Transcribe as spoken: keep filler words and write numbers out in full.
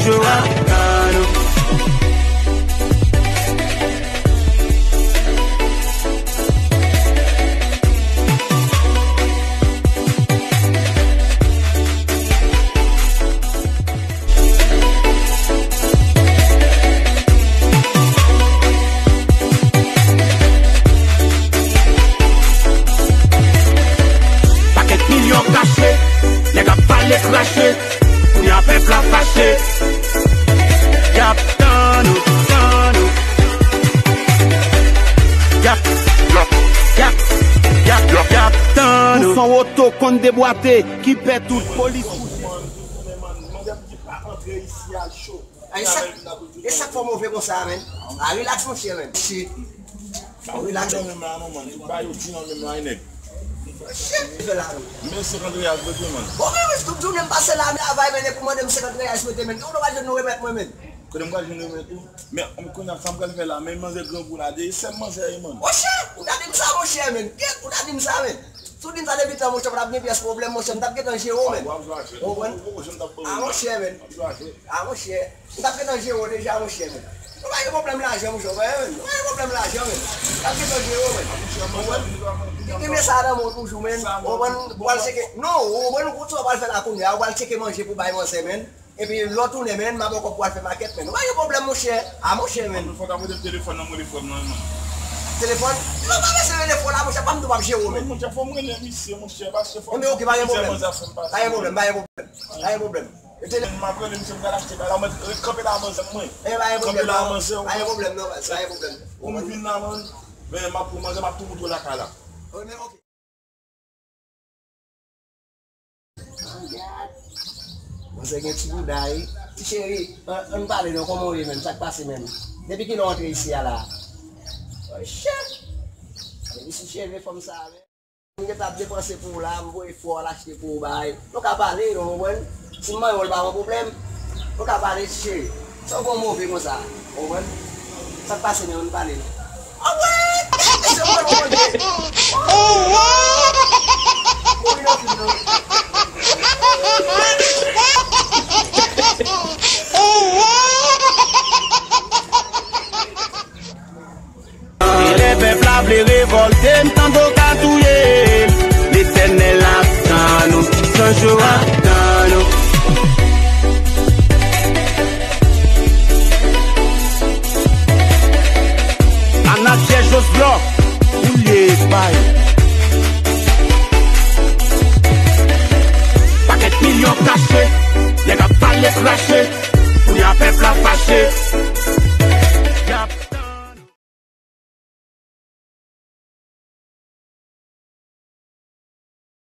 Jou ap tann ou. Pakèt milyon kache, nèg ap pale krache. Kounye a pèp la fache. Y ap tann ou, tann ou. Y ap, y ap, y ap, y ap, y ap tann ou. Ou son oto konn debwate, ki pè tout polis. Ay, sa, e sa k fè w move konsa, menn? A, relax, monchè, menn. Shit. Bon, relax. Di nan menm la, non, man. Tout bagay yo di nan menm la, nèg. Shit, fè la, non. Men senkant reyal, prete, man. Bon, men, men, tout jounen m pase la, men, avay, men, pou mande m senkant reyal, prete, men. Kote m pral jwenn nou remèt mwen, men? Kote m pral jwenn remèt ou? Men, m konnen sa m pral fè la, men manzè grangou la, de sèl manzè ye, man. Monchè, ou ta di m sa, monchè, men. Ou ta di m sa, men. Si w di m sa depi tan, monchè, pa t ap gen pyès pwoblèm, monchè, m t ap gentan jere w, men. Ou konprann? A, monchè, men. A, monchè. M t ap gentan jere w deja, monchè, men. Nou pa gen pwoblèm lajan, monchè, w konprann, men? Nou pa gen pwoblèm lajan, men. M t ap gentan jere w, men. W konprann? Gen, gen mesaj nan men w toujou, men. W konprann? Ou pral tcheke. Non, w konprann, ou konn sa w pral fè la kounye a. Ou pral tcheke manje pou bay manzè, men. Epi lè w tounen, men, m a ba w kòb pou w al fè makèt, men. Nou pa gen pwoblèm, monchè. A, monchè, men. Anpil fwa w ta pote telefòn nan mwen, frè m nan, men. Telefòn? Non, pa bezwen rele frè w la, monchè. Pa m tou p ap jere w, men. Non, monchè, fò m rele misye, monchè, paske fò m. Enben, oke, pa gen pwoblèm. Pa gen pwoblèm, pa gen pwoblèm. Pa gen pwoblèm. Rete la. M ap rele misye, m pral achte bagay la, mwen, kanpe la, manzè mwen. E, pa gen pwoblèm, non. Pa gen pwoblèm, non, baz, pa gen pwoblèm. Pou m vin la, man, men m ap pran manzè, m ap tou moutre w lakay la. Wi, men oke. Manzè gen ti bouda, wi. Ti cheri, ann, ann pale non, kòman w ye menm? Sa k pase menm? Depi kilè w antre isi a la? Oh, shit! Depi si cheve fanm sa, men. M gentan ap depanse pou ou la, m voye fò al achte pou ou bay. Nou ka pale, w konprann? Si m manyen w, l pa yon pwoblèm. Nou ka pale, ti cheri. Sa w gon move konsa, w konprann? Sa k pase menm, ann pale non. Ah ouais! Mesye, mwen, mwen, mwen. Mouri nan fim nan. Lè pèp la vle revòlte, m tande w ka touye l. Letènèl ap tann ou, Sancho ap tann ou. Ann ap jè Joslò, ou lye espay. Pakèt milyon kache, nèg ap pale krache. Kounye a pèp la fache.